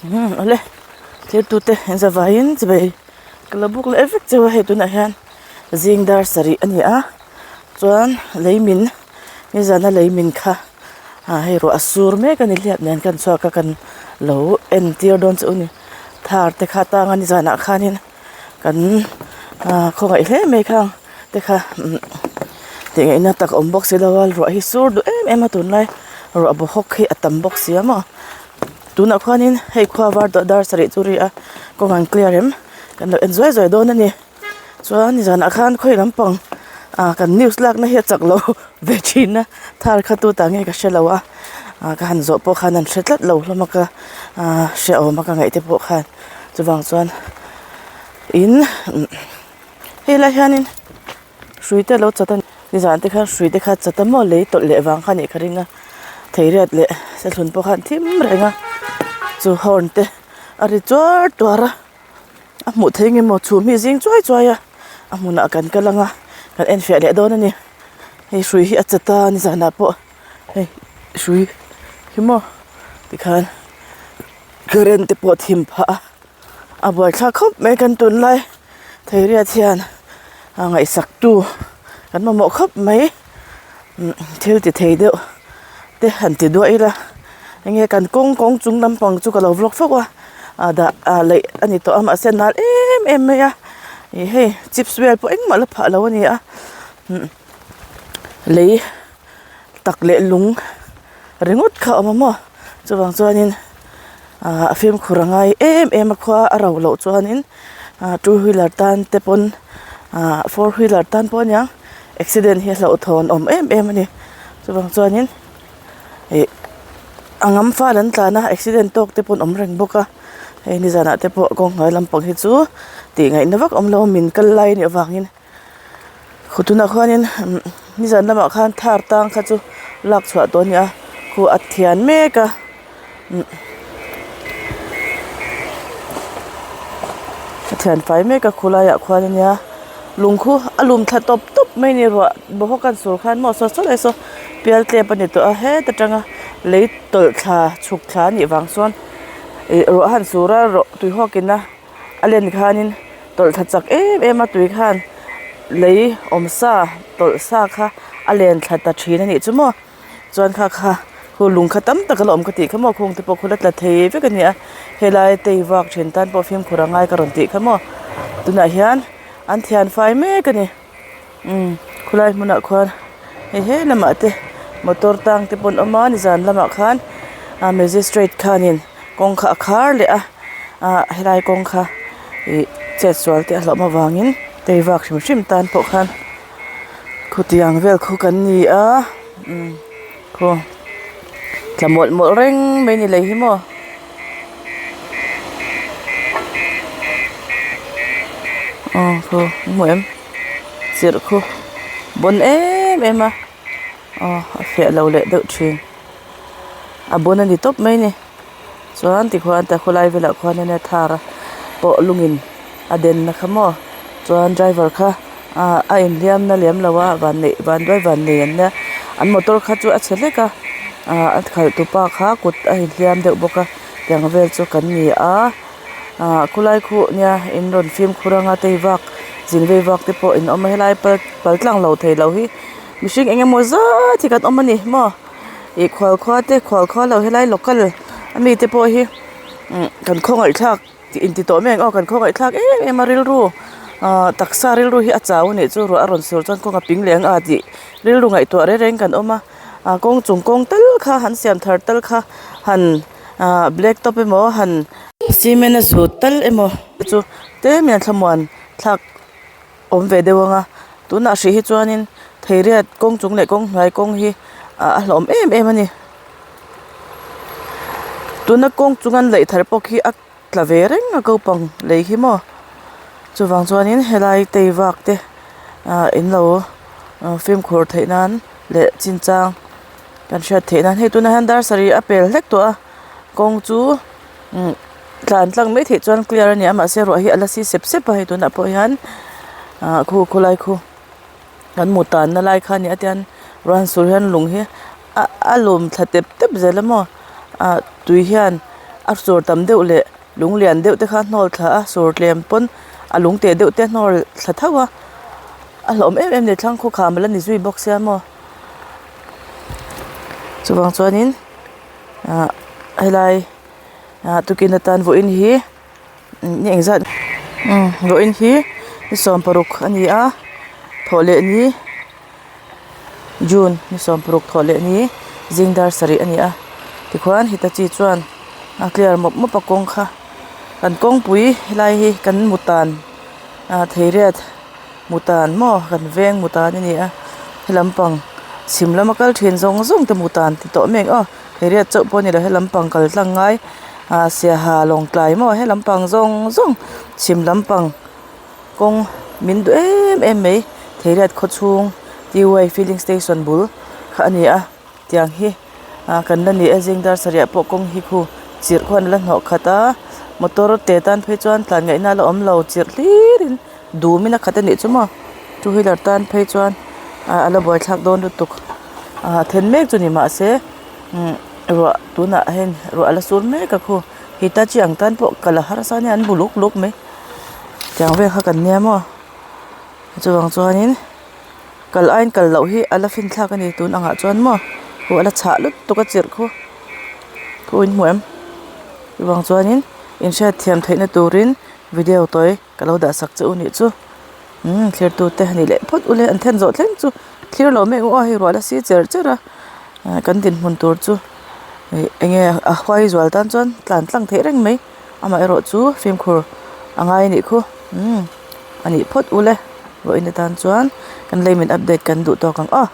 Umm awle thiltute an za vaiin chibai ka la buk leh vek cheu a hei tunah hian zing dar sarih a ni a chuan lei min nizana lei min kha ah hei ruah a sur mek a ni hliap nen kan chhuak a kan lo entir dawn chu a ni thar te kha tang a nizanah khanin kan ah khawngaih hle mai khang te kha umm tih ngaihna tak a awm bawk si lo a ruah hi sur duh em em a tunlai ruah baw hawk hi a tam bawk si a maw. Tunah khuanin hei khua var tawh dar sarih chu ri a kawng an clear em kan lo en zuai zuai dawn a ni chuan nizanah khan khawi lampang ah kan news lakna hi a chak lo ve thin a thar kha tu tah nge ka hre lo a ah ka han zawh pawh khan an hre tlat lo hlawm a ka ah hrehawm a ka ngaih te pawh khan chuvang chuan in helai hianin. Hrui te alo chat a nizan te khan hrui te kha a chat a maw lei tawlh leh vang kha anih ka ring a theiriat leh sethlun pawh khan thim reng a chu horn te a ri tuar tuar a a hmuh theih nge maw chhum hi zing chuai chuai a a hmunah kan kal ang a kan en fiah leh dawn a ni hei hrui hi a chat a nizanah pawh hei hrui hi maw tikhan current te pawh a thim phah a. A buaithlak khawp mai kan tunlai theiriat hian a ngaihsak tu kan mamawh khawp mai thil ti thei deuh te han ti duah ila enge kan kawng kawng chung lampang chu ka lo vlog fo a ah dah ah laih a ni tawh a mahse nal em em mai a ih hei chips vel pawh engmah la phah lo a ni a lei tak leh lung ringawt kha a awm a maw chuvang chuanin ah a fimkhur a ngai em em a khua a ro loh chuanin ah two wheeler tan te pawn ah four wheeler tan pawh aniang accident hi a hlauhthawn awm em em a ni chuvang chuanin ih a ngam fal an tlan a accident tawk te pawn awm reng bawk a hei nizanah te pawh kawng hnuai lampang hi chu tih ngaihna vak awm lo a min kal lai a nih avangin. Khaw tunah khuanin nizan lamah khan thar tang kha chu lak chhuah tawh a ni a khu a thian mek a a thian fai mek a khulaiah khuan a nia lung khu a lum thla tawp tawp mai a ni ruah bawhawk an sur khan maw saw saw lai saw pial tlep a ni tawh a heta tanga lei tawlh thla chhuk thla a nih vang chuan ih ruah a han sur a rawh tui hawk in a. A len khanin tawlh thla chak em em a tui khan lei awm sa tawlh sa kha a len thla ta thin a nih chu maw chuan kha kha khu lung kha tam tak a la awm ka tih kha maw khung te pawh khu la tla thei vek a ni a helai tei vak thin tan pawh fimkhur a ngai ka rawn tih kha maw tunah hian an thian fai mek a ni. Umm khawlai hmunah khuan hei he lamah te motor tang te pawh an awm a nizan lamah khan ah magistrate khanin kawng kha a khar leh a ah helai kawng kha ih chet sual te a hlauh avangin tei vak hrim hrim tan pawh khan khutiang vel khu kan ni a umm khaw tla mawlh mawlh reng mai a ni lei hi maw. Aw khaw hmu em chirh khu bon em em a aw a fiah lo leh deuh thin a bon a ni tawp mai a ni chuan tikhuan ta khawlai velah khuan ania thar a pawh lungin a den na kha maw chuan driver kha ah a inhliam na lem lo a vanneih vanduai vannei an nia an motor kha chu a chhe hlek a ah a khalh tu pa kha kut a inhliam deuh bawk a tiang vel chu kan ni a ah khulai khuh nia in rawn fimkhur anga tei vak zin vei vak te pawh in awm a helai pal pal tlang lo thei lo hi mihring eng emaw zat hi kan awm a ni maw ih khual khua te khual khua lo helai local ami te pawh hi umm kan khawngaih thlak. Tih inti tawh mai ang aw kan khawngaih thlak em em a rilru ah taksa rilru hi a chau a nih chu ruah a rawn sur chuan kawng a ping leh ang a tih rilru ngaihtuah reng reng kan awm a ah kawng chung kawng tal kha han siam thar tal kha han ah black top emaw han cement a zut tal emaw chu tlem in a thlamuan thlak awm ve deuh ang a tunah hrih hi chuanin theiriat kawng chung leh kawng hnuai kawng hi ah a hlauhawm em em a ni. Tuna kawng chung an laih thar pawh khi a tla ve reng a naupang lei khi maw chuvang chuanin helai tei vak te ah in lo fimkhur theih nan leh chinchang kan hriat theih nan hei tunah hian dar sarih a pel hlek tawh a kawng chu umm tlan tlang mai theih chuan clear a ni a mahse ruah hi a la si sep sep a hei tunah pawh hian ah khu khulai khu. Kan hmuh tanna lai kha a ni a tian ruah sur hian lung hi a a lum thla tep tep zel a maw ah tui hian A sur tam deuh leh lung lian deuh te kha a hnawl thla a sur tlem pawn a lung teh deuh te a hnawl thla tho a a hlauhawm em em a ni thlang khawkham a la ni zui bawk sia maw chuvang chuanin ah helai ah tukin atan vawiin hi ni engzat umm vawiin hi ni sawmparuk a ni a thawh leh ni. June ni 16 thawh leh ni zing dar sarih a ni a tikhuan hitachi chuan a clear mawp mawp a kawng kha kan kawngpui helai hi kan mutan ah theiriat mutan maw kan veng mutan a ni a helam pang chhim lama kal thin zawng zawng te mutan ti tawh mek aw theiriat chauh pawh a ni lo helam pang kal tlang ngai ah siaha lawngtlai maw helam pang zawng zawng chhim lampang. Kawng min duh em em mai Theiriat khaw chhung T_Y filling station bul kha a ni a tiang hi ah kan la ni a zing dar sarih ah pawh kawng hi khu chirh khuan a la hnawh khat a motor te tan phei chuan tlan ngaihna a la awm lo chirh hlir in dum in a khat a nih chu maw two wheeler tan phei chuan ah a la buaithlak dawn lutuk ah then mek chu ni mahse umm ruah tunah hian ruah a la sur mek a khu hitachi ang tan pawh kal a harsa ania an bu luk luk mai. Tiang vel kha kan nia maw chuvang chuanin kal aiin kal loh hi a la fin thlak a ni tun angah chuan maw huh a la chhah lutuk a chirh khu khu in hmu em chuvang chuanin in hriat thiam theihna turin video tawi ka lo dah sak che u nih chu umm thlir tute a nih leh phawt ule an then zawh thleng chu thlir lo mek u a hei ruah la si cher cher a kan dinhmun tur chu ih eng nge a huai zual tan chuan tlan tlang theih reng mai. Amaherawh chu fimkhur a ngai a nih khu umm a nih phawt ule vawiin atan chuan kan lei min update kan duh tawk ang aw.